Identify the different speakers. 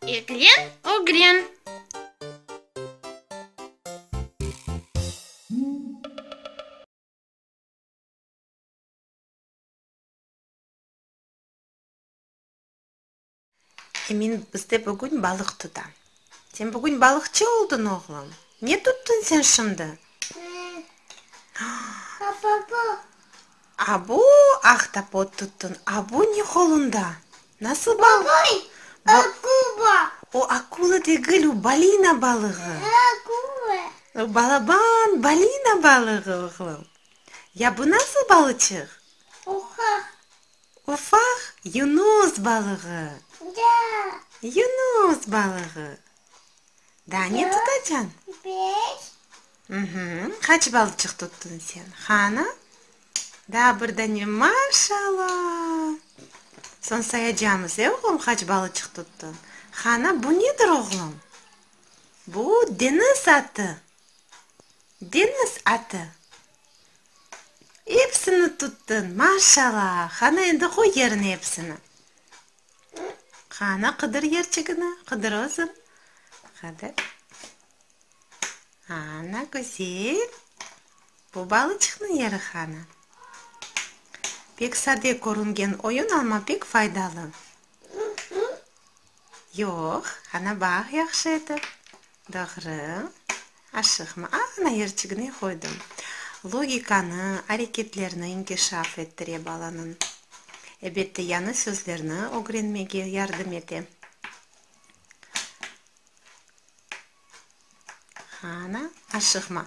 Speaker 1: Eglen, ögren.
Speaker 2: Emin bizde bugün balıq tuta. Sen bugün balıqçı oldıñ, oğlum. Ne tuttıñ sen şimdi? A bu ahtapot tuttıñ. A bu ne qolunda? Nasıl balıq? O akula degil, o balina balığı. O balaban balina balığı, oğlum. Ya bu nasıl balıçıq? Ufaq yunus balığı. Yunus balığı. Daa ne tutacañ? Qaç balıçıq tuttıñ sen? Qani? Daa bir dane. Maşallah! Soñ sayacamız, e, oğlum, qaç balıçıq tuttıñ. Qani, bu nedir, oğlum? Bu deñiz atı. Deñiz atı. Episini tuttıñ, maşallah! Qani, endi qoy yerine episini. Qani, qıdır yerçigini, qıdır özüñ. Qıdır. Ana, güzel. Bu balıçıqnıñ yeri qani? Pek sade körüngen oyun, amma pek faydalı. Yoq, ana, baq yahşı etip. Doğru. Aşıqma. Ana, yerçigine qoydım. Logikanı, areketlerni inkişaf ettire balanıñ. Ebette, yañı sözlerni ögrenmege yardım ete. Ana, aşıqma.